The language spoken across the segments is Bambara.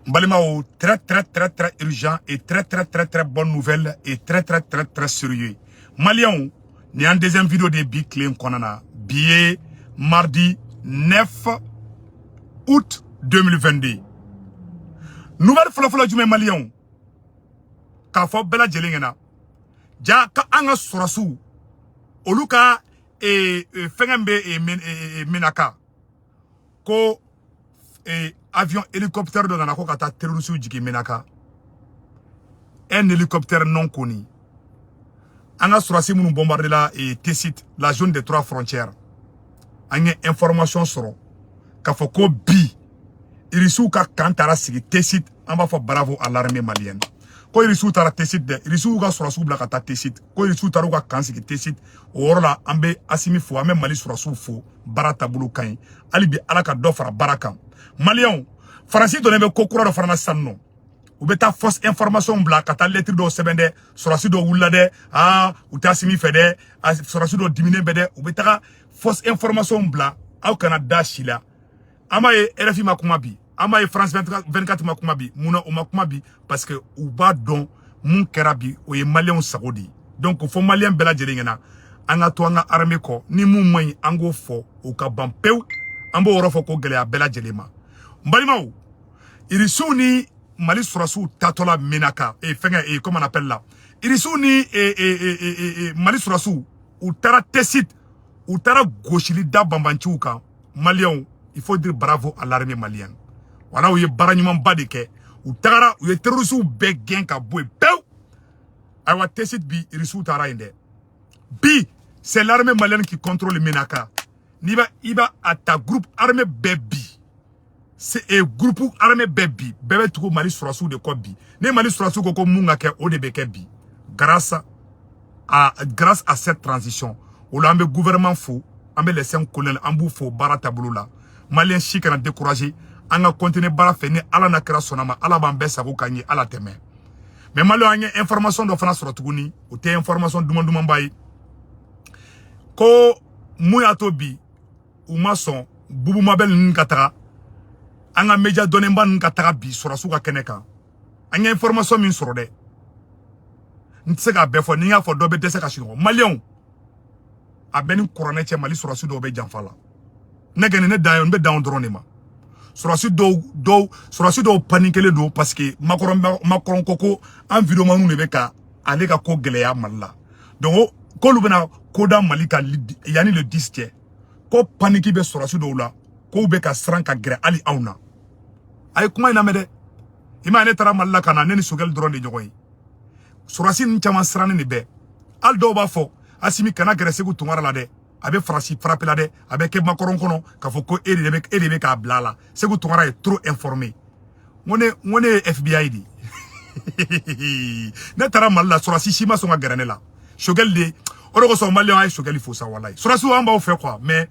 N balimaw, très très très très urgent et très très très très bonne nouvelle et très très très très sérieux. Maliyɛnw, nin y'an deuxième vidéo de bi tile in kɔnɔna na. Bi ye mardi 9 août 2022. Nouvelle fɔlɔfɔlɔ jumɛn, maliyɛnw? K'a fɔ bɛɛ lajɛlen ɲɛna ja ka an ka sɔrɔsiw olu ka fɛngɛ bɛ Menaka ko avion hélicoptère dɔ nana ko ka taa terroriste jigin Menaka, un hélicoptère non connu. An ka sɔrɔsi minnu bombardé la Tessit, la zone des trois frontières, an ye information sɔrɔ k'a fɔ ko bi irisiw ka camp taara sigi Tessit. An b'a fɔ bravo à l'armée malienne. Ko irisiw taara Tessit dɛ, irisiw ka sɔrɔsiw bila ka taa Tessit, ko irisiw taara u ka camp sigi Tessit. O yɔrɔ la, an bɛ Asimi fo, an bɛ Mali sɔrɔsiw fo, baara taabolo ka ɲi. Hali bi, Ala ka dɔ fara baara kan. Maliyɛnw, Faransi donnen bɛ ko kura dɔ fana na sisan nɔ. U bɛ taa fausse information bila ka taa lettre dɔw sɛbɛn dɛ, sɔrɔsi dɔw wulila dɛ, aa, u tɛ Asimi fɛ dɛ, sɔrɔsi dɔw diminen bɛ dɛ. U bɛ taga fausse information bila, aw kana da si la. An b'a ye RFI ma kuma bi, an b'a ye France 24 ma kuma bi. Mun na u ma kuma bi? Parce que u b'a dɔn mun kɛra bi, o ye maliyɛnw sago de ye. Donc fo maliyɛn bɛɛ lajɛlen ɲɛna, an ka to an ka armée kɔ. Ni mun man ɲi, an k'o fɔ, o ka ban pewu. An b'o yɔrɔ fɔ ko gɛlɛya bɛɛ lajɛlen ma. N balimaw, irisiw ni Mali sɔrɔsiw tatɔla Menaka e fɛngɛ e comment on appelle la, irisiw ni Mali sɔrɔsiw, u taara Tessit, u taara gosili da banbanciw kan. Maliyɛnw, il faut dire bravo à l'armée malienne. Wala u ye baara ɲumanba de kɛ. U tagara, u ye terrorisiw bɛɛ gɛn ka bɔ yen pewu. Ayiwa, Tessit bi, irisiw taara yen dɛ. Bi, c'est l'armée malienne qui contrôle Menaka. N'i b'a i b'a a ta, groupe armé bɛɛ bi, c'est groupe armé bɛɛ bi, bɛɛ bɛ tugu Mali sɔrɔsiw de kɔ bi. Ni Mali sɔrɔsiw ko ko mun ka kɛ, o de bɛ kɛ bi, grâce à cette transition. O la, an bɛ gouvernement fo, an bɛ les cinq colonels, an b'u fo baara taabolo la. Maliyɛn si kana décourager, an ka continuer baara fɛ. Ni Ala n'a kɛra sɔnna ma, Ala b'an bɛɛ sago ka ɲɛ, Ala tɛmɛ. Mais maliyɛn, an ye information dɔ fana sɔrɔ tuguni, o tɛ information duman dumanba ye, ko mun y'a to bi u ma sɔn Bubu Mabel ninnu ka taga, an ka média dɔnnenba ninnu ka taga bi sɔrɔsiw ka kɛnɛ kan. An ye information min sɔrɔ dɛ, n tɛ se k'a bɛɛ fɔ. Ni n y'a fɔ, dɔ bɛ dɛsɛ ka sunɔgɔ. Maliyɛnw, a bɛ ni kuranɛ cɛ, Mali sɔrɔsi dɔw bɛ janfa la. Ne kɔni, ne dan ye, n bɛ dan o dɔrɔn de ma. Sɔrɔsi dɔw paniquelen don parce que Macron ko an videomaniw de bɛ ka ale ka ko gɛlɛya Mali la. Donc k'olu bɛna ko da Mali kan yanni le 10 cɛ. Ko panique bɛ sɔrɔsi dɔw la, k'u bɛ ka siran ka gɛrɛ hali anw na. A ye kuma in lamɛn dɛ. I m'a ye, ne taara Mali la ka na, ne ni Sogɛli dɔrɔn de ɲɔgɔn ye. Sɔrɔsi ninnu caman sirannen de bɛ. Hali dɔw b'a fɔ: "Asimi, kana gɛrɛ Segu Tunkara la dɛ, a bɛ Faransi frappé la dɛ, a bɛ kɛ Macron kɔnɔ k'a fɔ ko e de bɛ k'a bila a la." Segu Tunkara est trop informé. N ko ne ye FBI de ye. Ne taara Mali la, sɔrɔsi si ma sɔn ka gɛrɛ ne la, Sogɛli de. O de kosɔn, maliyɛnw, a ye Sogɛli fo sa. Walayi, sɔrɔsiw, an b'aw fɛ quoi, mais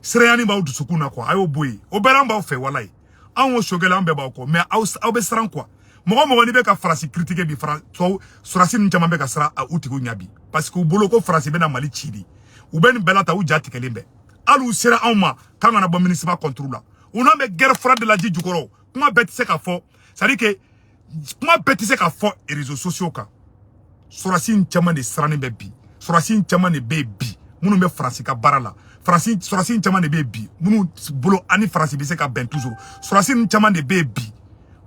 siranyani b'aw dusukun na quoi. A y'o bɔ yen, o bɛɛ la an b'aw fɛ. Walayi, anw ko Sogɛli, an bɛɛ b'aw kɔ, mais aw bɛ siran quoi. Mɔgɔ mɔgɔ n'i bɛ ka Faransi critiquer bi, tubabu sɔrɔsi ninnu caman bɛ ka siran u tigiw ɲɛ bi, parce que u bolo ko Faransi bɛna Mali ci de. U bɛ nin bɛɛ la ta, u ja tigɛlen bɛ. Hali u sera anw ma k'an kana bɔ MINUSMA contre la, u n'an bɛ guerre froide de la ji jukɔrɔ. Kuma bɛɛ tɛ se ka fɔ, c'est à dire que kuma bɛɛ tɛ se ka fɔ réseaux sociaux kan. Sɔrɔsi in caman de sirannen bɛ bi. Sɔrɔsi in caman de bɛ yen bi minnu bɛ Faransi ka baara la. Faransi sɔrɔsi in caman de bɛ yen bi minnu bolo ani Faransi bɛ se ka bɛn toujours. Sɔrɔsi in caman de bɛ yen bi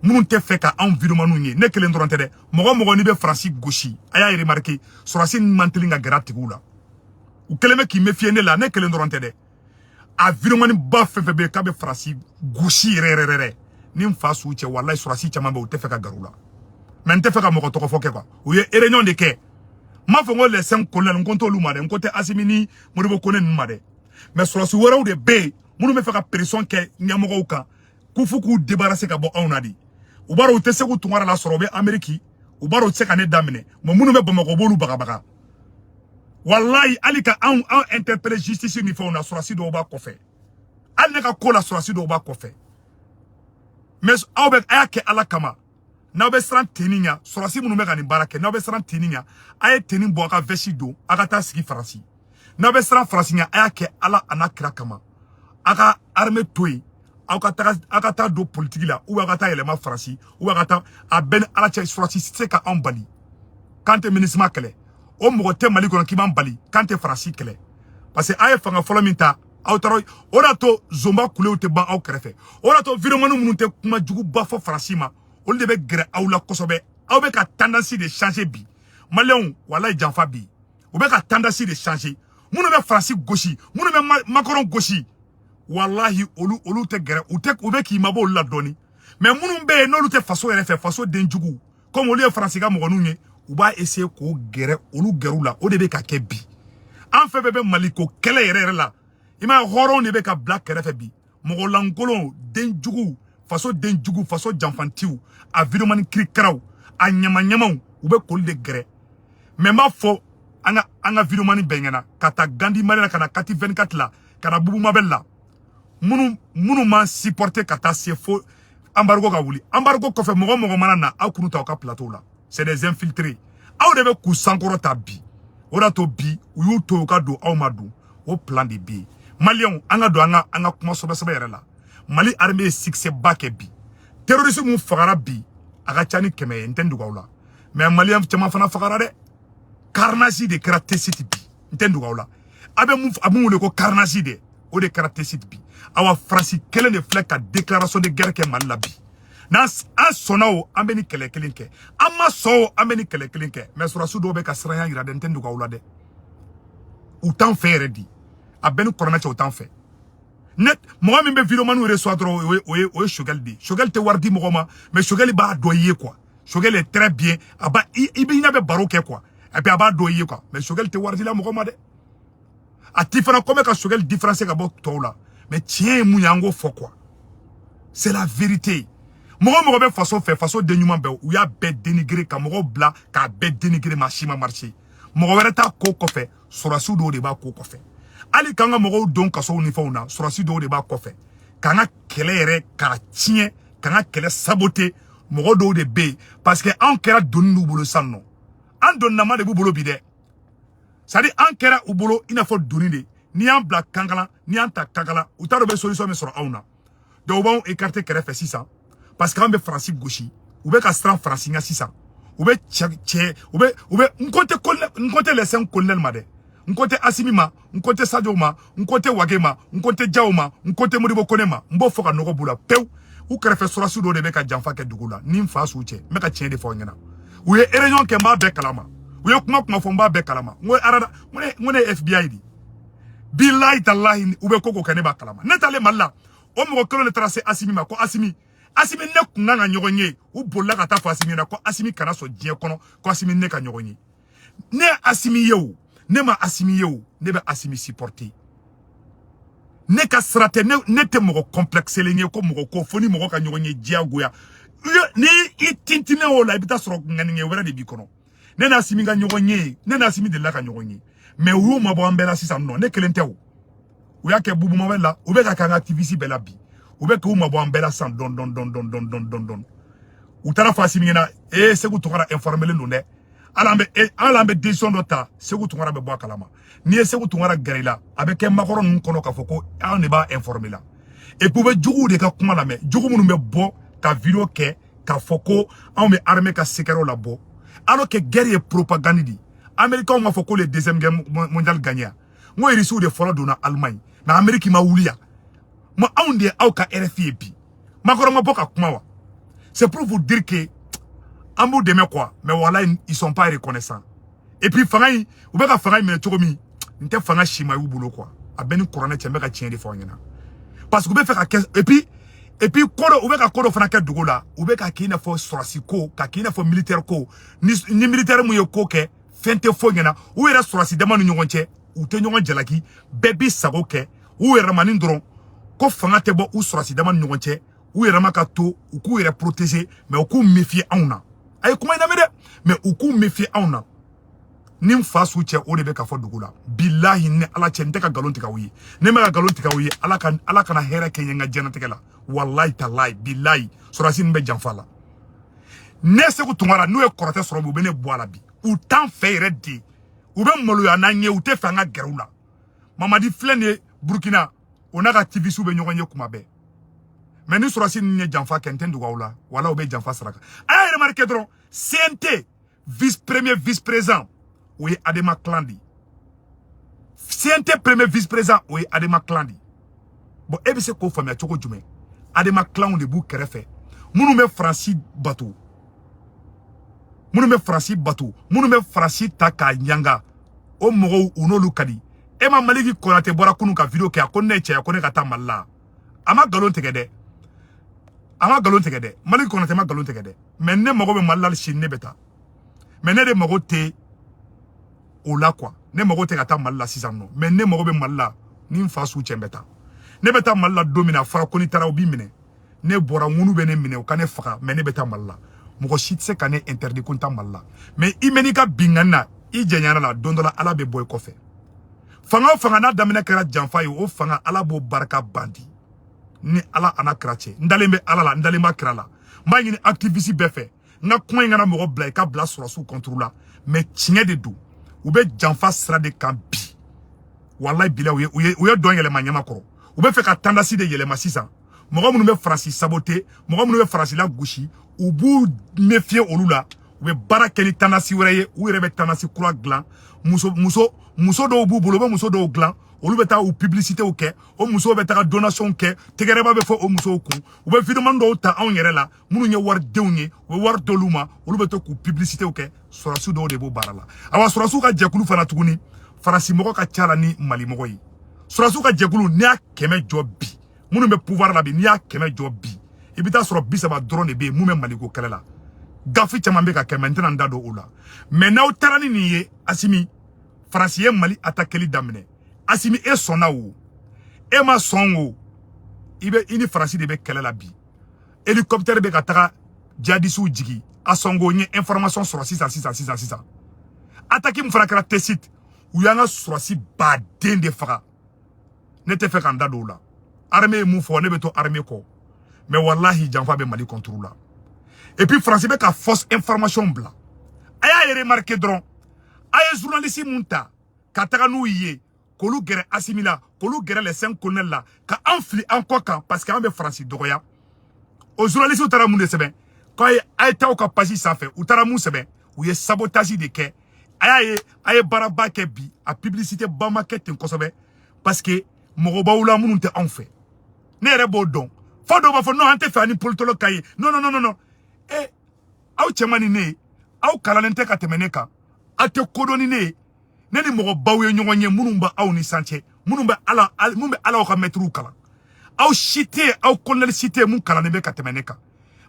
minnu tɛ fɛ ka anw videomaniw ye. Ne kelen dɔrɔn tɛ dɛ. Mɔgɔ mɔgɔ n'i bɛ Faransi gosi, a y'a remarqué, sɔrɔsi ninnu man teli ka gɛrɛ a tigiw la. U kɛlen bɛ k'i méfier ne la. Ne kelen dɔrɔn tɛ dɛ. A videomani ba fɛn fɛn bɛ yen k'a bɛ Faransi gosi yɛrɛ yɛrɛ yɛrɛ, ni n fa s'u cɛ, walayi, sɔrɔsi caman bɛ yen, u tɛ fɛ ka gɛrɛ u la. Mais n tɛ fɛ ka mɔgɔ tɔgɔ fɔ kɛ quoi. U ye réunion de kɛ. N m'a fɔ n ko les cinq colonels, n ko n t'olu ma dɛ, n ko tɛ Asimi ni Modibo Kone ninnu ma dɛ. Mais sɔrɔsi wɛrɛw de bɛ yen minnu bɛ fɛ ka pression kɛ ɲɛmɔgɔw kan k'u fo k'u débarrasser ka bɔ anw na de. U b'a dɔn u tɛ Segu Tunkara la sɔrɔ, u bɛ Amérique, u b'a dɔn u tɛ se ka ne daminɛ. Mais minnu bɛ Bamakɔ, u b'olu bagabaga. Walayi, hali ka anw interpeller justice ni fɛnw na, sɔrɔsi dɔw b'a kɔfɛ. Hali ne ka ko la, sɔrɔsi dɔw b'a kɔfɛ. Mais aw bɛ, a y'a kɛ Ala kama, n'aw bɛ siran tenue ɲɛ, sɔrɔsi minnu bɛ ka nin baara kɛ, n'aw bɛ siran tenue ɲɛ, a ye tenue bɔ, a ka veste don, a ka taa sigi Faransi. N'aw bɛ siran Faransi ɲɛ, a y'a kɛ Ala a n'a kira kama, a ka armée to yen. Aw ka taga, aw ka taa don politiki la, ou aw ka taa yɛlɛma Faransi, ou aw ka taa. A bɛɛ ni Ala cɛ, sɔrɔsi tɛ se ka anw bali k'an tɛ MINUSMA kɛlɛ. O mɔgɔ tɛ Mali kɔnɔ k'i b'an bali k'an tɛ Faransi kɛlɛ, parce que a ye fanga fɔlɔ min ta, aw taara o de y'a to zonba kulew tɛ ban aw kɛrɛfɛ. O de y'a to vidéoman minnu tɛ kuma juguba fɔ Faransi ma, olu de bɛ gɛrɛ aw la kosɛbɛ. Aw bɛ ka tendance de changer bi. Maliyɛnw, walayi, janfa bi. U bɛ ka tendance de changer. Minnu bɛ Faransi gosi, minnu bɛ Macron gosi, walahi, olu tɛ gɛrɛ u tɛ, u bɛ k'i mabɔ olu la dɔɔni. Mais minnu bɛ yen n'olu tɛ faso yɛrɛ fɛ, faso den jugu, comme olu ye Faransi ka mɔgɔninw ye, u b'a essayer k'o gɛrɛ olu gɛrɛw la. O de bɛ ka kɛ bi. An fɛn fɛn bɛ Mali ko kɛlɛ yɛrɛ yɛrɛ la, i m'a ye, hɔrɔnw de bɛ ka bila kɛrɛfɛ bi. Mɔgɔ lankolon, den jugu, faso den jugu, faso janfantiw, a vidéoman kirikaraw, a ɲama ɲamaw, u bɛ k'olu de gɛrɛ. Mais n b'a fɔ an ka vidéoman bɛɛ ɲɛna, ka taa Gandi Mali la, ka na Kati 24 la, ka na Bubu Mabel la, minnu m'an supporter ka taa se fo embargo ka wuli, embargo kɔfɛ, mɔgɔ mɔgɔ mana na aw kunu ta aw ka plateau la, c'est des infiltrés. Aw de bɛ k'u sankɔrɔ ta bi. O de y'a to bi u y'u to u ka don, aw ma don. O plan de bɛ yen. Maliyɛnw, an ka don an ka kuma sɛbɛ sɛbɛ yɛrɛ la. Mali armée ye succès ba kɛ bi. Terroriste mun fagara bi, a ka ca ni 100 ye, n tɛ n dogo aw la. Mais maliyɛn caman fana fagara dɛ. Carnage de kɛra Tessit bi, n tɛ n dogo aw la. A bɛ mun, a bɛ mun wele ko carnage de, o de kɛra Tessit bi. Awa, Faransi kelen de filɛ ka déclaration de guerre kɛ Mali la bi. N'an an sɔnna o, an bɛ ni kɛlɛ kelen kɛ. An ma sɔn o, an bɛ ni kɛlɛ kelen kɛ. Mais sɔrɔdasi dɔw bɛ ka siranya yira dɛ, n tɛ n dogo aw la dɛ. U t'an fɛ yɛrɛ di. A bɛɛ ni kɔrɔnɛ cɛ, u t'an fɛ. Ne mɔgɔ min bɛ vidéoman reçoit dɔrɔn, o ye Choguel de ye. Choguel tɛ wari di mɔgɔ ma, mais Choguel b'a dɔn i ye quoi. Choguel est très bien. A b'a i bɛ ɲɛ bɛ baro kɛ quoi, et puis a b'a dɔn i ye quoi. Mais Choguel tɛ wari di la mɔgɔ ma dɛ. A ti fana ko bɛ ka Choguel différencier ka bɔ tɔw la. Mais tiɲɛ ye mun ye, an k'o fɔ quoi, c'est la vérité. Mɔgɔ mɔgɔ bɛ faso fɛ, faso den ɲuman bɛɛ, u y'a bɛɛ dénigrer, ka mɔgɔw bila k'a bɛɛ dénigrer. Maa si ma marché. Mɔgɔ wɛrɛ t'a ko kɔfɛ, sɔrɔdasiw dɔw de b'a ko kɔfɛ. Hali k'an ka mɔgɔw don kasow ni fɛnw na, sɔrɔdasi dɔw de b'a kɔfɛ. K'an ka kɛlɛ yɛrɛ k'a tiɲɛ, k'an ka kɛlɛ saboter, mɔgɔ dɔw de bɛ yen, parce que anw kɛra doni d'u bolo sisan nɔ. An donnama de b'u bolo bi dɛ. C'est à dire, an kɛra u bolo i n'a fɔ doni de. N'i y'an bila kankala, n'i y'an ta kankala, u t'a dɔn bɛ solution min sɔrɔ anw na. Donc u b'anw écarter kɛrɛfɛ sisan, parce que an bɛ Faransi gosi. U bɛ ka siran Faransi ɲɛ sisan. U bɛ cɛ cɛ u bɛ n ko tɛ colonel, n ko tɛ les cinq colonels ma dɛ, n ko tɛ Asimi ma, n ko tɛ Sadio ma, n ko tɛ Wage ma, n ko tɛ Jaw ma, n ko tɛ Modibo Kone ma. N b'o fɔ ka nɔgɔ b'u la pewu. U kɛrɛfɛ sɔrɔdasi dɔw de bɛ ka janfa kɛ dugu la. Ni n fa s'u cɛ, n bɛ ka tiɲɛ de fɔ aw ɲɛna. U ye réunion kɛ, n b'a bɛɛ kalama. U ye kuma kuma fɔ, n b'a bɛɛ kalama. N ko arada, n ko ne ye FBI de. Bilahi talahi, u bɛ ko ko kɛ, ne b'a kalama. Ne taalen Mali la, o mɔgɔ kelen de taara se Asimi ma ko Asimi, Asimi, ne kun kan ka ɲɔgɔn ye. U bolila ka taa fɔ Asimi ɲɛna ko Asimi kana sɔn diɲɛ kɔnɔ ko Asimi ne ka ɲɔgɔn ye. Ne ye Asimi ye o, ne ma Asimi ye o, ne bɛ Asimi supporter. Ne ka sira tɛ. Ne tɛ mɔgɔ complexelen ye ko mɔgɔ ko fo ni mɔgɔ ka ɲɔgɔn ye diyagoya. Ni i tintinnen o la, i bɛ taa sɔrɔ ŋaniŋɛ wɛrɛ de b'i kɔnɔ. Ne n'Asimi ka ɲɔgɔn ye, ne n'Asimi delila ka ɲɔgɔn ye, mais u y'u mabɔ an bɛɛ la sisan nɔ. Ne kelen tɛ o. U y'a kɛ Bubu Mabel la, u bɛ ka kɛ an ka activiste bɛɛ la bi. U bɛ k'u mabɔ an bɛɛ la sisan dɔɔni dɔɔni dɔɔni dɔɔni dɔɔni dɔɔni dɔɔni. U taara fɔ Asimi ɲɛna: ee, Segu Tunkara informelen don dɛ. Hali an bɛ décision dɔ ta, Segu Tunkara bɛ bɔ a kalama. N'i ye Segu Tunkara gɛrɛ i la, a bɛ kɛ makɔrɔ ninnu kɔnɔ k'a fɔ ko anw de b'a informer la. Et puis u bɛ juguw de ka kuma lamɛn, jugu minnu bɛ bɔ ka vidéo kɛ k'a fɔ ko anw bɛ armée ka secret labɔ, alors que guerre ye propagande de ye. Américains b'a fɔ ko le deuxième guerre mondiale gagné. N ko Russiw de fɔlɔ donna Allemagne, mais Amérique ma wuli yan ma. Anw de ye aw ka RFI ye bi. Macron ma bɔ ka kuma wa? C'est pour vous dire que an b'u dɛmɛ quoi, mais walayi, ils sont pas reconnaissants. Et puis fanga in, u bɛ ka fanga in minɛ cogo min, nin tɛ fanga si ma y'u bolo quoi. A bɛɛ ni kuranɛ cɛ, n bɛ ka tiɲɛ de fɔ aw ɲɛna, parce que u bɛ fɛ ka kɛ. Et puis ko dɔ, u bɛ ka ko dɔ fana kɛ dugu la, u bɛ ka kɛ i n'a fɔ sɔrɔsi ko, ka kɛ i n'a fɔ militaire ko. Ni militaire mun ye ko kɛ, fɛn tɛ fɔ ɲɛna. U yɛrɛ sɔrɔsi dama ni ɲɔgɔn cɛ, u tɛ ɲɔgɔn jalaki, bɛɛ b'i sago kɛ. U yɛrɛ ma nin dɔrɔn ko fanga tɛ bɔ u sɔrɔsi dama ni ɲɔgɔn cɛ. U yɛrɛ ma ka to u k'u yɛrɛ protéger, mais u k'u méfier anw na. A ye kuma in lamɛn dɛ, mais u k'u méfier anw na. Ni n fa s'u cɛ, o de bɛ ka fɔ dugu la. Bilahi, ni Ala cɛ, n tɛ ka nkalon tigɛ aw ye. Ne ma ka nkalon tigɛ aw ye. Ala ka, Ala kana hɛrɛ kɛ n ye n ka diɲɛlatigɛ la. Walayi talayi, bilayi, sɔrɔdasi ninnu bɛ janfa la. Ne Segu Tunkara, n'u ye kɔrɔtɛ sɔrɔ bi, u bɛ ne bɔ a la bi. U t'an fɛ yɛrɛ de, u bɛ maloya n'an ye, u tɛ fɛ an ka gɛrɛ u la. Mamadi filɛ nin ye Burukina, o n'a ka activiste bɛ ɲɔgɔn ye kuma bɛɛ. Mais ni sɔrɔsi ninnu ye janfa kɛ, n tɛ dogo aw la, wala u bɛ janfa saraka. A y'a remarqué dɔrɔn, CNT vice premier vice président, o ye Adema clan de ye. CNT premier vice président, o ye Adema clan de ye. Bon, e bɛ se k'o faamuya cogo jumɛn? Adema clanw de b'u kɛrɛfɛ, minnu bɛ Faransi bato, minnu bɛ Faransi bato, minnu bɛ Faransi ta k'a ɲanga, o mɔgɔw, u n'olu ka di. E ma Maliki Konate bɔra kunun ka vidéo kɛ, a ko ne ye cɛ ye, ko ne ka taa Mali la. A ma nkalon tigɛ dɛ, a ma nkalon tigɛ dɛ. Maliki Konate ma nkalon tigɛ dɛ. Mais ne mago bɛ Mali la sini, ne bɛ taa. Mais ne de mago tɛ o la quoi. Ne mago tɛ ka taa Mali la sisan nɔ, mais ne mago bɛ Mali la ni n fa su cɛ, n bɛ taa. Ne bɛ taa Mali la don min na, a fɔra ko ni taara u b'i minɛ. Ne bɔra, ŋunu bɛ ne minɛ, u ka ne faga, mais ne bɛ taa Mali la. Mɔgɔ si tɛ se ka ne interdit ko n taa Mali la. Mais i mɛn'i ka binkanni na, i jɛɲana la, don dɔ la Ala bɛ bɔ i kɔfɛ. Fanga o fanga n'a daminɛ kɛra janfa ye, o fanga, Ala b'o barika bandi. Ni Ala a n'a kira cɛ, n dalen bɛ Ala la, n dalen b'a kira la. N b'a ɲini activiste bɛɛ fɛ, n ka kuma in kana mɔgɔ bila i ka bila sɔrɔsiw contre la, mais tiɲɛ de don. U bɛ janfa sira de kan bi. Walayi bila, u ye dɔn yɛlɛma ɲɛma kɔrɔ. U bɛ fɛ ka tendance de yɛlɛma sisan. Mɔgɔ minnu bɛ Faransi saboter, mɔgɔ minnu bɛ Faransi la gosi, u b'u méfier olu la. U bɛ baara kɛ ni tendance wɛrɛ ye, u yɛrɛ bɛ tendance kura dilan. Muso dɔw b'u bolo, u bɛ muso dɔw dilan, olu bɛ taa u publicité kɛ, o musow bɛ taga donation kɛ, tɛgɛrɛba bɛ fɔ o musow kun. U bɛ vidéoman dɔw ta anw yɛrɛ la, minnu ye waridenw ye, u bɛ wari d'olu ma, olu bɛ to k'u publicité kɛ. Sɔrɔsiw dɔw de b'o baara la. Awa, sɔrɔsiw ka jɛkulu fana tuguni, Faransi mɔgɔ ka ca la ni Mali mɔgɔ ye. Sɔrɔsiw ka jɛkulu, n'i y'a 100 jɔ bi, minnu bɛ pouvoir la bi, n'i y'a 100 jɔ bi, i bɛ taa sɔrɔ 30 dɔrɔn de bɛ yen mun bɛ Maliko kɛlɛ la. Gafe caman bɛ ka kɛ, mais n tɛna n da don o la. Mais n'aw taara ni nin ye, Asimi, Faransi ye Mali attaqueli daminɛ. Asimi, e sɔnna o, e ma sɔn o, i bɛ i ni Faransi de bɛ kɛlɛ la bi. Hélicoptère bɛ ka taga jihadisiw jigi Asɔngo. N ye information sɔrɔ sisan sisan sisan sisan. Attaque min fana kɛra Tessit, u y'an ka sɔrɔsi baden de faga. Ne tɛ fɛ ka n da don o la. Armée ye mun fɔ, ne bɛ to armée kɔ. Mais walahi, janfa bɛ Mali contre la. Et puis Faransi bɛ ka fausse information bila. A y'a remarqué dɔrɔn, a ye journaliste mun ta ka taga n'u ye, k'olu gɛrɛ Asimi la, k'olu gɛrɛ les cinq colonels la, ka an fili an kɔ kan, parce que an bɛ Faransi dɔgɔya. O journaliste taara mun de sɛbɛn? K'a ye a ye taa aw ka page sanfɛ. U taara mun sɛbɛn? U ye sabotage de kɛ. A y'a ye, a ye baaraba kɛ bi, a publicité ba ma kɛ ten kosɛbɛ, parce que mɔgɔ b'aw la minnu tɛ anw fɛ. Ne yɛrɛ b'o dɔn. Fo dɔw b'a fɔ non, an tɛ fɛ ani politologue ka ye. Non, non, non, non, e aw cɛ man ni ne ye, aw kalannen tɛ ka tɛmɛ ne kan, aw tɛ kodɔn ni ne ye. Ne ni mɔgɔ baw ye ɲɔgɔn ye minnu bɛ aw ni san cɛ, minnu bɛ ala, minnu bɛ ala ka mɛtiriw kalan. Aw si tɛ yen, aw colonel si tɛ yen mun kalannen bɛ ka tɛmɛ ne kan.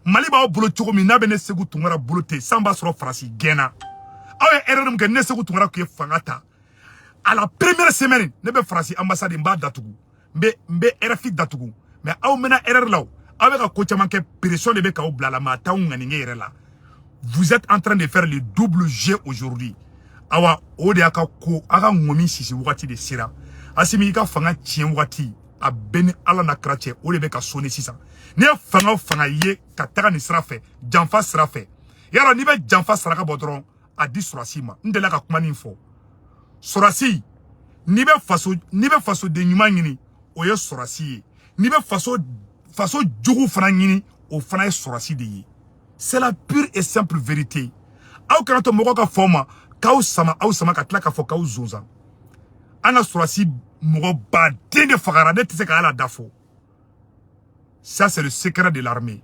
Mali b'aw bolo cogo min n'a bɛ ne Segu Tunkara bolo ten, san b'a sɔrɔ Faransi gɛnna. Aw ye erreur min kɛ, ne Segu Tunkara tun ye fanga ta, à la première semaine, ne bɛ Faransi ambassade, n b'a datugu, n bɛ RFI datugu. Mais aw mɛna erreur la o. Aw bɛ ka ko caman kɛ, pression de bɛ k'aw bila la, mais a t'aw ŋaniŋɛ yɛrɛ la. Vous êtes en train de faire le double jeu aujourd'hui. Awa, o de y'a ka ko, a ka ŋɔmi sisi wagati de sera. Asimi, i ka fanga tiɲɛ wagati a bɛɛ ni Ala na kira cɛ, o de bɛ ka soni sisan. N'i ye fanga o fanga ye ka taga nin sira fɛ, janfa sira fɛ, yarɔ n'i bɛ janfa saraka bɔ dɔrɔn, a di sɔrɔsi ma. N delila ka kuma nin fɔ. Sɔrɔsi, n'i bɛ fasoden ɲuman ɲini, o ye sɔrɔsi ye. N'i bɛ faso jugu fana ɲini, o fana ye sɔrɔsi de ye. C'est la pure et simple vérité. Aw kana to mɔgɔ ka fɔ aw ma k'aw sama, aw sama ka tila k'a fɔ k'aw zonzan. An ka sɔrɔsi mɔgɔ baden de fagara, ne tɛ se ka ala da fɔ. Ça, c'est le secret de l'armée.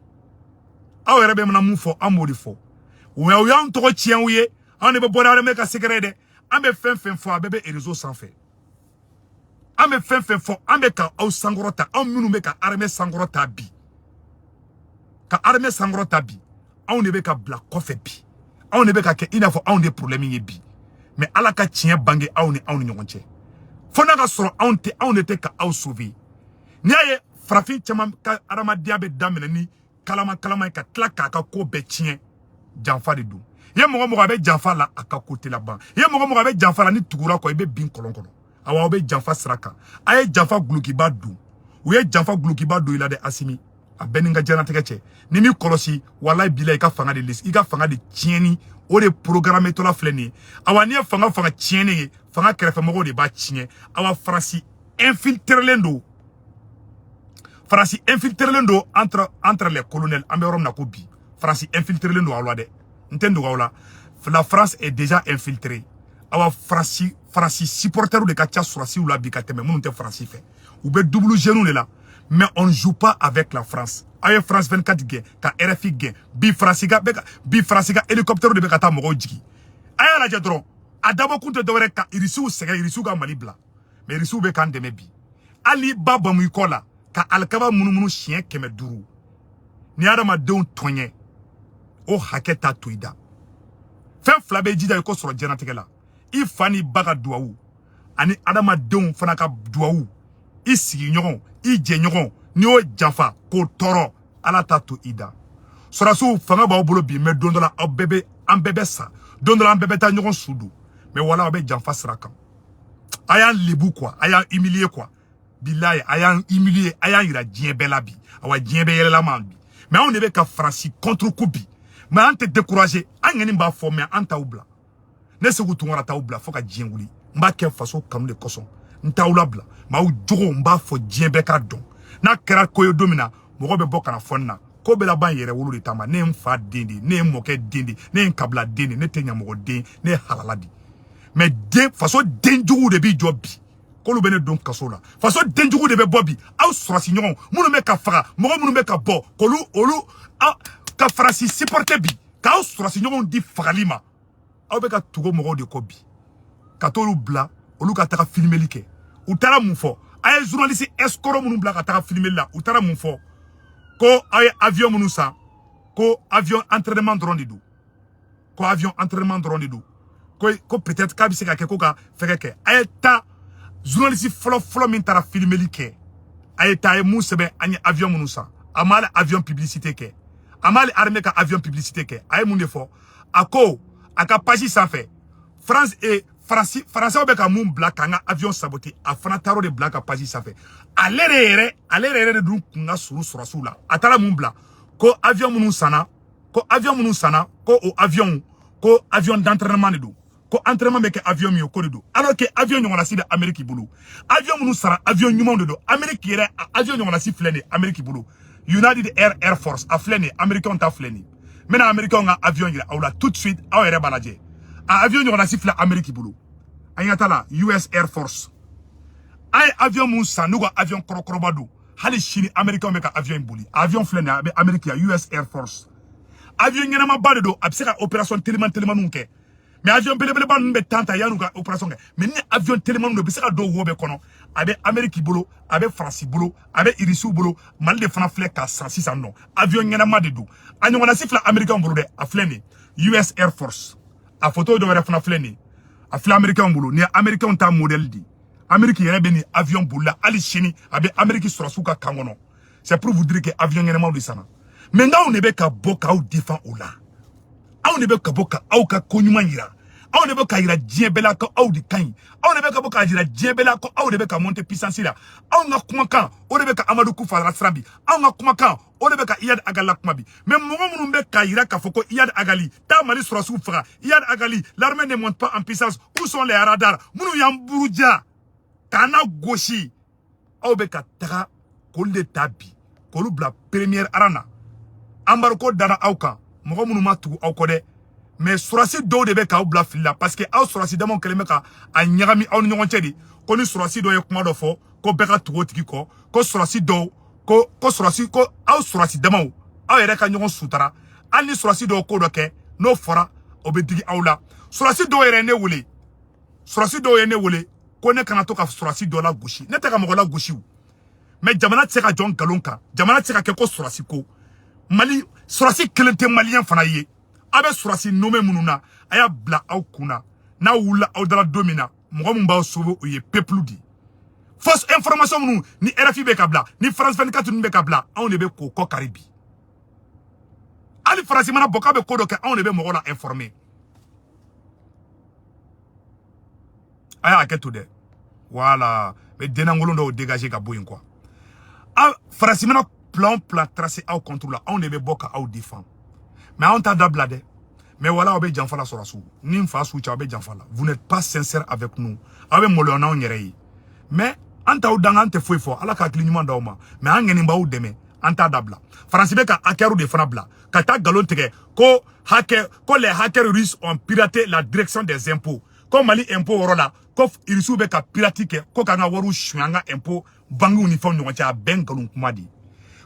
Aw yɛrɛ bɛ mana mun fɔ, an b'o de fɔ. O y'anw tɔgɔ tiɲɛ u ye. Anw de bɛ bɔ ni armée ka secret ye dɛ. An bɛ fɛn fɛn fɔ, a bɛɛ bɛ réseau sanfɛ. An bɛ fɛn fɛn fɔ, an bɛ ka aw sankɔrɔta. Anw minnu bɛ ka armée sankɔrɔta bi, ka armée sankɔrɔta bi, anw de bɛ ka bila kɔfɛ bi. Anw de bɛ ka kɛ i n'a fɔ anw de problème ye bi. Mais Ala ka tiɲɛ bange aw ni ɲɔgɔn cɛ, fo n'a ka sɔrɔ anw tɛ, anw de tɛ ka aw sauver. N'i y'a ye farafin caman ka adamadenya bɛ daminɛ ni kalama kalama ye, ka tila k'a ka ko bɛɛ tiɲɛ, janfa de don. I ye mɔgɔ mɔgɔ a bɛ janfa la, a ka ko tɛ laban. I ye mɔgɔ mɔgɔ a bɛ janfa la, ni tugura kɔ, i bɛ bin kɔlɔn kɔnɔ. Awa, aw bɛ janfa sira kan. A ye janfa gulokiba don, u ye janfa gulokiba don i la dɛ. Asimi, a bɛɛ ni n ka diɲɛlatigɛ cɛ, ni m'i kɔlɔsi, walayi bila, i ka fanga de i ka fanga de tiɲɛni, o de programme tɔla filɛ nin ye. Awa, n'i ye fanga tiɲɛni ye, fanga kɛrɛfɛmɔgɔw de b'a tiɲɛ. Awa, Faransi infiltrelen don. Faransi infiltrelen don entre les colonels. An bɛ yɔrɔ min na ko bi, Faransi infiltrelen don aw la dɛ. N tɛ n dogo aw la, la France est déjà infiltrée. Awa, Faransi supporters de ka ca sɔrɔsiw la bi ka tɛmɛ minnu tɛ Faransi fɛ. U bɛ double jeu de la, mais on ne joue pas avec la France. Aw ye France 24 gɛn ka RFI gɛn. Bi Faransi ka bɛ ka bi Faransi ka hélicoptère de bɛ ka taa mɔgɔw jigin. A y'a lajɛ dɔrɔn, a dabɔ kun tɛ dɔwɛrɛ ka Irisiw sɛgɛn, Irisiw ka Mali bila. Mais Irisiw bɛ k'an dɛmɛ bi. Hali ba bamu i kɔ la ka alikaba munumunu siɲɛ 500, ni hadamadenw tɔɲɛ, o hakɛ t'a to i da. Fɛn fila bɛ jija i ko sɔrɔ diɲɛlatigɛ la: i fa n'i ba ka duwawu ani adamadenw fana ka duwawu. I sigiɲɔgɔn, i jɛɲɔgɔn, n'i y'o janfa k'o tɔɔrɔ, Ala t'a to i da. Sɔrɔsiw, fanga b'aw bolo bi, mais don dɔ la aw bɛɛ bɛ, an bɛɛ bɛ sa. Don dɔ la an bɛɛ bɛ taa ɲɔgɔn su don. Mais wala aw bɛ janfa sira kan. A y'an lebu quoi, a y'an humilier quoi. Bilayi, a y'an humilier, a y'an yira diɲɛ bɛɛ la bi. Awa, diɲɛ bɛɛ yɛlɛla ma bi. Mais anw de bɛ ka Faransi contre coup bi. Mais an tɛ décourager. An ŋani b'a fɔ, mais an t'aw bila. Ne Segu Tunkara t'aw bila fo ka diɲɛ wuli. N b'a kɛ faso kanu de kosɔn. N t'aw labila, mais aw jogo, n b'a fɔ diɲɛ bɛɛ k'a dɔn. N'a kɛra ko ye don min na, mɔgɔ bɛ bɔ ka na fɔ n na ko bɛɛ laban yɛrɛ wolo de ta ma. Ne ye n fa den de ye, ne ye n mɔkɛ den de ye, ne ye n kabila den de ye, ne tɛ ɲamɔgɔ den, ne ye halala de. Mais den faso denjuguw de b'i jɔ bi k'olu bɛ ne don kaso la. Faso denjugu de bɛ bɔ bi, aw sɔrɔsi ɲɔgɔn minnu bɛ ka faga, mɔgɔ minnu bɛ ka bɔ k'olu olu aw ka Faransi supporter bi, k'aw sɔrɔsi ɲɔgɔnw di fagali ma. Aw bɛ ka tugu mɔgɔw de kɔ bi ka t'olu bila, olu ka taga filmeli kɛ. U taara mun fɔ? A ye journaliste escroc minnu bila ka taga filmeli la, u taara mun fɔ? Ko aw ye avion minnu san, ko avion entraînement dɔrɔn de don, ko avion entraînement dɔrɔn de don, ko peut-être k'a bɛ se ka kɛ ko ka fɛngɛ kɛ. A ye taa journaliste fɔlɔ fɔlɔ min taara filmeli kɛ, a ye taa, a ye mun sɛbɛn? An ye avion minnu san, a ma hali avion publicité kɛ, a ma hali armée ka avion publicité kɛ. A ye mun de fɔ? A ko a ka page sanfɛ, France et Faransi, Faransɛw bɛ ka mun bila k'an ka avion saboter, a fana taara o de bila ka page sanfɛ. Ale yɛrɛ de dun kun ka surun sɔrɔsiw la. A taara mun bila? Ko avion minnu sanna, ko avion minnu sanna, ko o avion, ko avion d'entraînement de don, ko entraînement bɛ kɛ avion min ye, ko de don. Alors que avion ɲɔgɔnna bɛ Amérique bolo. Avion minnu sara, avion ɲumanw de don. Amérique yɛrɛ avion ɲɔgɔnna filɛ nin ye Amérique bolo, United Air Force, a filɛ nin ye. Américain ta filɛ nin ye. N bɛna Américain ka avion yira aw la tout de suite, aw yɛrɛ b'a lajɛ. A avion ɲɔgɔnna filɛ Amérique bolo. An ɲɛ t'a la, US Air Force. An ye avion mun san, n'u ka avion kɔrɔkɔrɔba don, hali sini Américain bɛ ka avion in boli. Avion filɛ nin ye, a bɛ Amérique yan, US Air Force. Avion ɲɛnamaba de don, a bɛ se ka opération teliman telimaniw kɛ. Mais avion belebeleba ninnu bɛ temps ta yan'u ka opération kɛ. Mais ni avion telimaniw don, u bɛ se ka don wo bɛɛ kɔnɔ. A bɛ Amérique bolo, a bɛ Faransi bolo, a bɛ Irisiw bolo. Mali de fana filɛ k'a san sisan nɔ. Avion ɲɛnama de don. A ɲɔgɔnna si filɛ Américain bolo dɛ. A filɛ nin ye, US Air Force. A photo dɔ wɛrɛ fana filɛ nin ye, a filɛ Américain bolo. Nin ye Américain ta modèle de ye. Amérique yɛrɛ bɛ nin avion bolila hali sini, a bɛ Amérique sɔrɔsiw ka camp kɔnɔ. C'est pour vous dire que avion ɲɛnamaw de sanna. Mais n'anw de bɛ ka bɔ k'aw défend o la, anw de bɛ ka bɔ ka aw ka ko ɲuman yira, anw de bɛ ka yira diɲɛ bɛɛ la ko aw de ka ɲi, anw de bɛ ka bɔ k'a yira diɲɛ bɛɛ la ko aw de bɛ ka monter puissance la. Anw ka kumakan, o de bɛ ka Amadu Kufa lasiran bi. Anw ka kumakan, o de bɛ ka Iyad Agali la kuma bi. Mais mɔgɔ minnu bɛ k'a yira k'a fɔ ko Iyad Agali taa Mali sɔrɔsiw faga, Iyad Agali, l'armée ne monte pas en puissance, où sont les radars, minnu y'an buruja k'an na gosi, aw bɛ ka taga k'olu de ta bi k'olu bila première rang na. Embargo dara aw kan, mɔgɔ minnu ma tugu aw kɔ dɛ. Mais sɔrɔsi dɔw de bɛ k'aw bila fili la, parce que aw sɔrɔsi damaw kɛlen bɛ ka a ɲagami aw ni ɲɔgɔn cɛ de, ko ni sɔrɔsi dɔ ye kuma dɔ fɔ, ko bɛɛ ka tugu o tigi kɔ, ko sɔrɔsi dɔw ko sɔrɔsi ko aw sɔrɔsi damaw, aw yɛrɛ ka ɲɔgɔn sutara. Hali ni sɔrɔsi dɔw ko dɔ kɛ, n'o fɔra, o bɛ digi aw la. Sɔrɔsi dɔw yɛrɛ ye ne wele, sɔrɔsi dɔw ye ne wele ko ne kana to ka sɔrɔsi dɔ la gosi. Ne tɛ ka mɔgɔ la gosi o, mais jamana tɛ se ka jɔ nkalon kan. Jamana tɛ se ka kɛ ko sɔrɔsi ko Mali sɔrɔsi kelen tɛ maliyɛn fana ye. A bɛ sɔrɔsi nommé minnu na, a y'a bila aw kun na, n'a wulila aw dala don min na, mɔgɔ min b'aw sauver, o ye peuple de ye. Fausse information minnu ni RFI bɛ ka bila, ni France 24 ninnu bɛ ka bila, anw de bɛ k'o kɔ kari bi. Hali Faransi mana bɔ k'a bɛ ko dɔ kɛ, anw de bɛ mɔgɔw la informer. A y'a hakɛ to dɛ. Voilà, n bɛ dennangolon dɔw dégager ka bɔ yen quoi. A Faransi mana plan tracé aw contre la, anw de bɛ bɔ ka aw défend. Mais anw t'a dabila dɛ. Mais voilà, aw bɛ janfa la. Sɔrɔsiw ni n fa su cɛ, aw bɛ janfa la. Vous n'êtes pas sincère avec nous. Aw bɛ maloya n'anw yɛrɛ ye. Mais An t'aw danga, an tɛ foyi fɔ. Ala ka hakili ɲuman d'aw ma, mais an ŋɛni b'aw dɛmɛ, an t'a dabila. Faransi bɛ ka hackers de fana bila ka taa nkalon tigɛ ko hacker, ko les hackers russes ont piraté la direction des impôts, ko Mali impôt yɔrɔ la, ko Irisiw bɛ ka pirate kɛ, ko k'an ka wariw suɲɛ an ka impôt banques ni fɛnw ɲɔgɔn cɛ. A bɛɛ nkalon kuma de ye.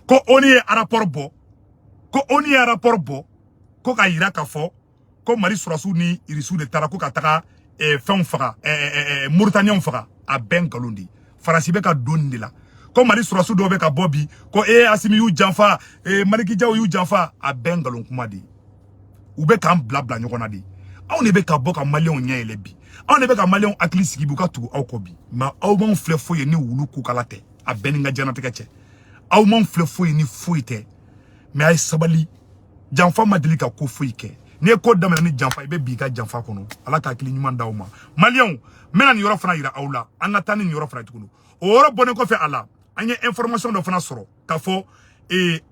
Ko ONU ye rapport bɔ, ko ONU ye rapport bɔ ko k'a yira k'a fɔ ko Mali sɔrɔsiw ni Irisiw de taara ko ka taga fɛnw faga, Mauritaniens faga. A bɛɛ nkalon de ye. Faransi bɛ ka don nin de la, ko Mali sɔrɔsiw dɔw bɛ ka bɔ bi ko e Asimi y'u janfa, Maliki Jaw y'u janfa. A bɛɛ nkalon kuma de ye. U bɛ k'an bila bila ɲɔgɔn na de. Anw de bɛ ka bɔ ka Maliyɛnw ɲɛ yɛlɛ bi, anw de bɛ ka Maliyɛnw hakili sigi bi, u ka tugu aw kɔ bi. Mais aw m'anw filɛ foyi ye ni wulu kukala tɛ. A bɛɛ ni n ka diɲɛlatigɛ cɛ, aw m'anw filɛ foyi ni foyi tɛ. Mais a ye sabali, janfa ma deli ka ko foyi kɛ. N'i ye ko daminɛ ni janfa, i bɛ bi i ka janfa kɔnɔ. Ala ka hakili ɲuman d'aw ma. Maliyɛnw, n bɛna nin yɔrɔ fana yira aw la. An ka taa ni nin yɔrɔ fana tuguni. O yɔrɔ bɔlen kɔfɛ a la, an ye information dɔ fana sɔrɔ k'a fɔ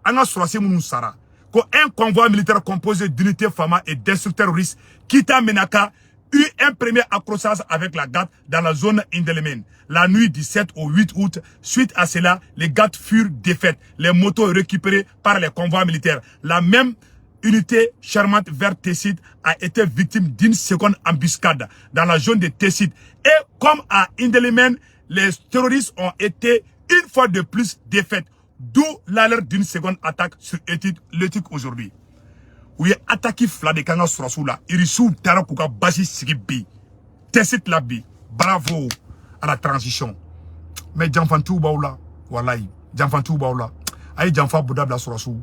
an ka sɔrɔdasi minnu sara, ko un convoi militaire composé d'unités FAMA et d'instructeurs russes quittant Menaka eut un premier accrochage avec la GAT dans la zone Indelimane la nuit du 7 au 8 août. Suite à cela, les GAT furent défaites, les motos récupérées par les convois militaires. La même unité charmante vers Tessit a été victime d'une seconde embuscade dans la zone de Tessit. Et comme à Indelimane, les terroristes ont été une fois de plus défaits, d'où l'alerte d'une seconde attaque sur l'Éthique aujourd'hui. U ye attaque fila de k'an ka sɔrɔsiw la. Irisiw taara k'u ka base sigi bi Tessit la bi. Bravo à la transition. Mais janfantiw b'aw la, walayi, janfantiw b'aw la. A ye janfa bɔ dabila, sɔrɔsiw.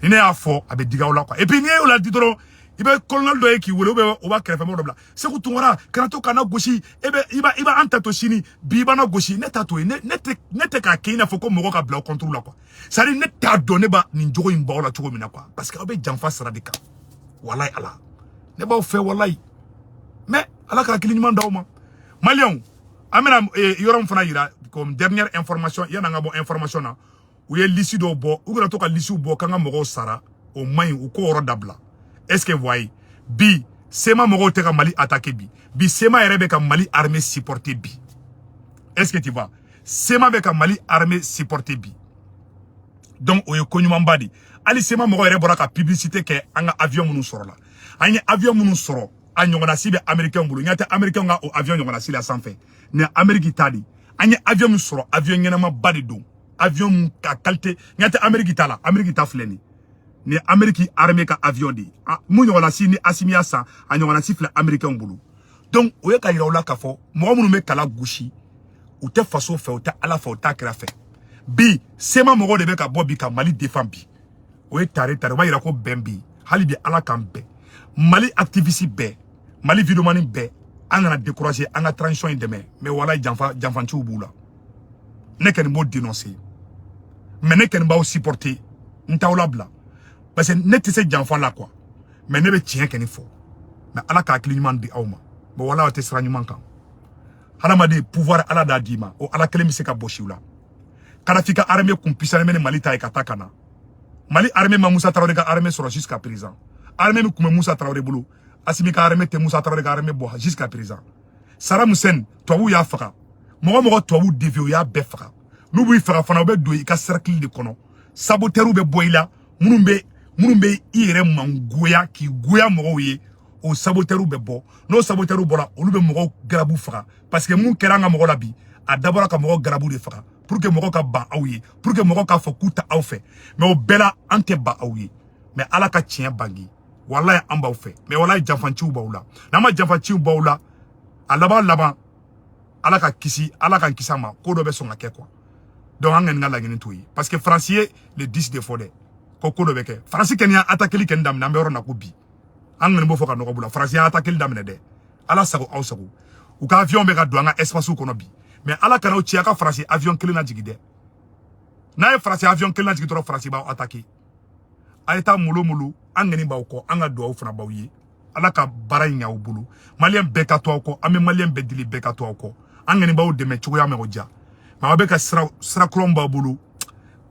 Ni ne y'a fɔ, a bɛ digi aw la quoi. Et puis n'i y'o la di dɔrɔn, i bɛ colonel dɔ ye k'i wele, ou bien o b'a kɛrɛfɛmɔgɔ dɔ bila: Seku Tunkara, kana to kana gosi. E bɛ i b'a an ta to sini bi, i b'an gosi. Ne t'a to yen. Ne tɛ k'a kɛ i n'a fɔ ko mɔgɔ ka bila aw contre la quoi. C'est à dire, ne t'a dɔn ne b'a nin jogo in b'aw la cogo min na quoi, parce que aw bɛ janfa sira de kan. Walayi Ala, ne b'aw fɛ, walayi. Mais Ala ka hakili ɲuman d'aw ma. Maliyɛnw, an bɛna yɔrɔ min fana yira comme dernière information, yan'an ka bɔ information na, u ye liste dɔw bɔ. U kana to ka liste bɔ k'an ka mɔgɔw sara, o man ɲi, u k'o yɔrɔ dabila. Est ce que vous voyez, bi CMA mɔgɔw tɛ ka Mali attaquer bi. Bi CMA yɛrɛ bɛ ka Mali armée supporter bi. Est ce que tu vois, CMA bɛ ka Mali armée supporter bi. Donc o ye ko ɲumanba de. Hali CMA mɔgɔw yɛrɛ bɔra ka publicité kɛ an ka avion minnu sɔrɔ la. An ye avion minnu sɔrɔ, a ɲɔgɔnna si bɛ Américain bolo. Ɲɛ tɛ Américain ka o avion ɲɔgɔnna si la sanfɛ. Nin ye Amérique ta de. An ye avion min sɔrɔ, avion ɲɛnamaba de don, avion mun ka qualité ɲɛ tɛ Amérique ta la. Amérique ta filɛ nin. Nin ye Amérique armée ka avion de ye. Mun ɲɔgɔnna si ni Asimi y'a san, a ɲɔgɔnna si filɛ Américain bolo. Donc o ye ka yira u la k'a fɔ mɔgɔ minnu bɛ kala gosi, u tɛ faso fɛ, u tɛ Ala fɛ, u t'a kira fɛ. Bi CMA mɔgɔw de bɛ ka bɔ bi ka Mali défend bi. O ye tare tare, o b'a yira ko bɛn bi. Hali bi Ala k'an bɛn. Mali activiste bɛɛ, Mali vidéoman bɛɛ, an kana décourager, an ka transition in dɛmɛ. Mais walayi, janfa janfanciw b'u la. Ne kɔni b'o dénoncer, mais ne kɔni b'aw supporter, n t'aw labila, parce que ne tɛ se janfa la quoi. Mais ne bɛ tiɲɛ kɔni fɔ. Mais Ala ka hakili ɲuman di aw ma. Mais walayi, aw tɛ sira ɲuman kan. Hadamaden, pouvoir Ala d'a d'i ma, o Ala kelen bɛ se ka bɔsi u la. Kadafi ka armée kun puissant bɛ ni Mali ta ye ka taa ka na. Mali armée ma Musa Tarawele ka armée sɔrɔ jusqu'à présent. Armée min tun bɛ Musa Tarawele bolo, Asimi ka armée tɛ Musa Tarawele ka armée bɔ jusqu'à présent. Saddam Hussein, tubabuw y'a faga. Mɔgɔ mɔgɔ tubabuw défier, u y'a bɛɛ faga. N'u b'i faga fana, u bɛ don i ka cercle de kɔnɔ. Saboteur bɛ bɔ i la, minnu bɛ i yɛrɛ mangoya k'i goya mɔgɔw ye, o saboteur bɛ bɔ. N'o saboteur bɔra, olu bɛ mɔgɔw garabu faga, parce que mun kɛra an ka mɔgɔ la bi, a dabɔra ka mɔgɔw garabu de faga pour que mɔgɔw ka ban aw ye, pour que mɔgɔw k'a fɔ k'u ta aw fɛ. Mais o bɛɛ la, an tɛ ban aw ye. Mais Ala ka tiɲɛ bange, walayi, an b'aw fɛ. Mais walayi, janfanciw b'aw la. N'an ma janfanciw b'aw la, a laban laban, Ala ka kisi, Ala k'an kisi a ma, ko dɔ bɛ sɔn ka kɛ quoi. Donc an kɔni ka laɲini t'o ye, parce que Faransi ye le 10 de fɔ dɛ, ko ko dɔ bɛ kɛ. Faransi kɔni y'a attaquer kɔni daminɛ, an bɛ yɔrɔ na ko bi, an kɔni b'o fɔ ka nɔgɔ b'u la. Faransi y'a attaquer daminɛ dɛ. Ala sago, aw sago. U ka avion bɛ ka don an ka espace kɔnɔ bi. Mais Ala kana aw ci a ka Faransi avion kelen lajigin dɛ. N'a ye Faransi avion kelen lajigin dɔrɔn, Faransi b'aw attaquer. A ye taa molo molo, an kɔni b'aw kɔ. An ka duwawu fana b'aw ye. Ala ka baara in ɲɛ aw bolo. Maliyɛn bɛɛ ka to aw kɔ. An bɛ maliyɛn bɛɛ deli, bɛɛ ka to aw kɔ. An kɔni b'aw dɛmɛ cogoya min, o diya. Mais aw bɛ ka sira sira kura min b'aw bolo,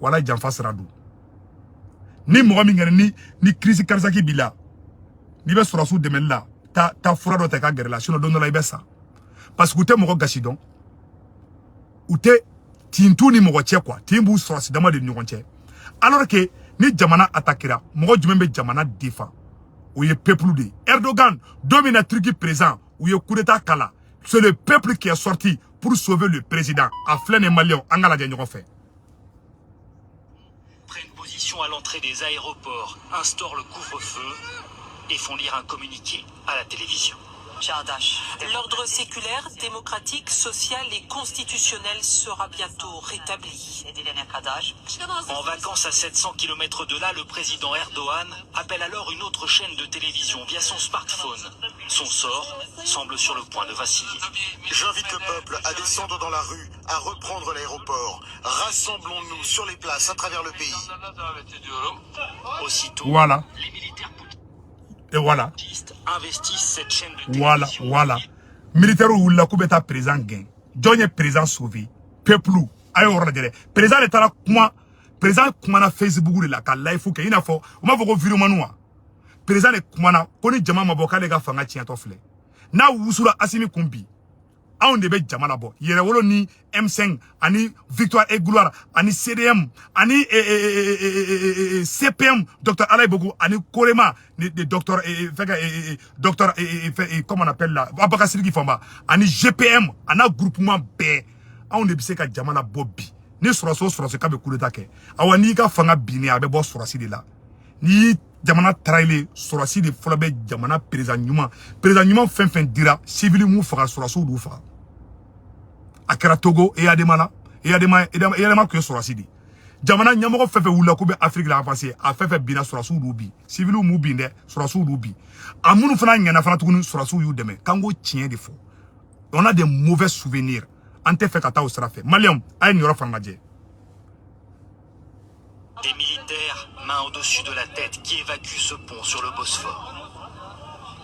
wala janfa sira don. Ni mɔgɔ min kɛra ni crise cardiaque b'i la, n'i bɛ sɔrɔsiw dɛmɛli la, taa taa fura dɔ ta i ka gɛrɛ la, sinon don dɔ la i bɛ sa, parce que u tɛ mɔgɔ gasi dɔn, u tɛ. Tin t'u ni mɔgɔ cɛ quoi, tin b'u sɔrɔsi dama de ni ɲɔgɔn cɛ. Alors que ni jamana attaquera, mɔgɔ jumɛn bɛ jamana défend? O ye peuple de ye. Erdogan, don min na Turquie président u ye coup d'état kala, c'est le peuple qui est sorti pour sauver le président. A filɛ nin, Maliyɛnw, an ka lajɛ ɲɔgɔn fɛ. Prennent position à l'entrée des aéroports, instaurent le couvre-feu et font lire un communiqué à la télévision. L'ordre séculaire, démocratique, social et constitutionnel sera bientôt rétabli. En vacances à 700 km de là, le président Erdogan appelle alors une autre chaîne de télévision via son smartphone. Son sort semble sur le point de vaciller. J'invite le peuple à descendre dans la rue, à reprendre l'aéroport. Rassemblons-nous sur les places à travers le pays. Aussitôt, Voilà. les militaires Et voilà. putschistes investissent cette chaîne de Voilà, télévision. voilà. Militaire wulila k'u bɛ taa président gɛn. Jɔn ye président sauver? Peuple. A y'o yɔrɔ lajɛ dɛ. Président de taara kuma, président kumana Facebook de la ka live kɛ, i n'a fɔ u m'a fɔ ko vidéoman wa. Président de kumana ko ni jama ma bɔ, k'ale ka fanga tiɲɛtɔ filɛ. N'a wusura Asimi kun bi, anw de bɛ jama labɔ. Yɛrɛwolo ni M5 ani Victoire et Gloire ani CDM ani CPM, docteur Alaye Bogo, ani Korema ni ni docteur fɛnkɛ, docteur fɛn, comment on appelle là, Abakar Sidiki Famba, ani GPM a n'a groupement bɛɛ, anw de bɛ se ka jama labɔ bi. Ni sɔrɔsi o sɔrɔsi k'a bɛ coup d'état kɛ, awa, n'i ka fanga binnen, a bɛ bɔ sɔrɔsi de la. N'i jamana trahile, sɔrɔsi de fɔlɔ bɛ jamana président ɲuman. Président ɲuman fɛn fɛn dira, civil m'u faga, sɔrɔsiw d'u faga. A kɛra Togo, Eyadema la, Eyadema, Eyadema tun ye sɔrɔsi de. Jamana ɲɛmɔgɔ fɛn fɛn wulila k'u bɛ Afiriki la avancer, a fɛn fɛn binna, sɔrɔsiw d'u bin. Civiliw m'u bin dɛ, sɔrɔsiw d'u bin. A minnu fana ɲɛna fana tuguni, sɔrɔsiw y'u dɛmɛ. K'an k'o tiɲɛ de fɔ, on a des mauvais souvenirs, an tɛ fɛ ka taa o sira fɛ. Maliyɛnw, a ye nin yɔrɔ fana lajɛ. Des militaires, mains au-dessus de la tête, qui évacuent ce pont sur le Bosphore.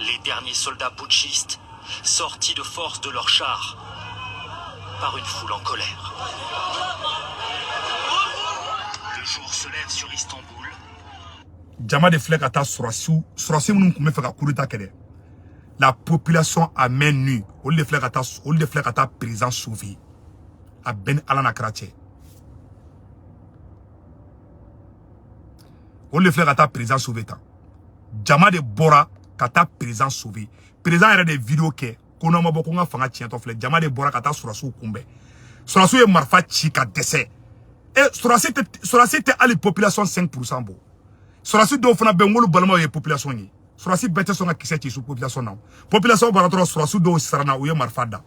Les derniers soldats putschistes, sortis de force de leur char par une foule en colère. Le jour se lève sur Istanbul. Jama de filɛ ka taa sɔrɔsiw, sɔrɔsi minnu tun bɛ fɛ ka coup d'état kɛ dɛ, la population à main nue, olu de filɛ ka taa, olu de filɛ ka taa président sauver. A bɛɛ ni Ala n'a kɛra cɛ, olu de filɛ ka taa président sauver tan. Jama de bɔra ka taa président sauver. Président yɛrɛ de ye vidéo kɛ ko n'aw ma bɔ, ko n ka fanga tiɲɛtɔ filɛ. Jama de bɔra ka taa sɔrɔsiw kunbɛn. Sɔrɔsiw ye marifa ci ka dɛsɛ. E, sɔrɔsi tɛ hali population 5% bɔ. Sɔrɔsi dɔw fana bɛ yen, n'olu balimaw ye population ye. Sɔrɔsi bɛɛ tɛ sɔn ka kisɛ ci su population na. Population bɔra dɔrɔn, sɔrɔsi dɔw siranna, u ye marifa da.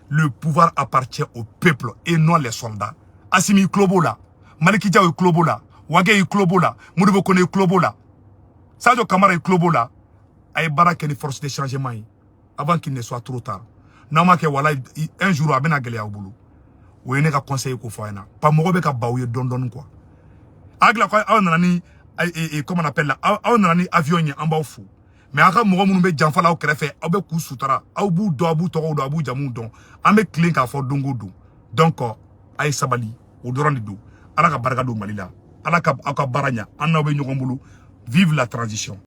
Le pouvoir appartient au peuple et non les soldats. Asimi i tulo b'o la, Maliki Jaw i tulo b'o la, Wage i tulo b'o la, Modibo Kone i tulo b'o la, Sadio Kamara i tulo b'o la. A ye baara kɛ ni force de changement ye avant qu'il ne soit trop tard. N'aw ma kɛ, wala un jour a bɛna gɛlɛya aw bolo. O ye ne ka conseil ko fɔ a ɲɛna pa. Mɔgɔ bɛ ka baw ye dɔɔni dɔɔni quoi. A hakili la ko aw nana ni, comment on appelle la, aw nana ni avion ye, an b'aw fo. Mais aw ka mɔgɔ minnu bɛ janfa la aw kɛrɛfɛ, aw bɛ k'u sutara, aw b'u dɔn, aw b'u tɔgɔw dɔn, aw b'u jamuw dɔn. An bɛ tilen k'a fɔ don o don. Donc a ye sabali, o dɔrɔn de don. Ala ka barika don Mali la, Ala ka aw ka baara ɲa, an n'aw bɛ ɲɔgɔn bolo. Vive la transition.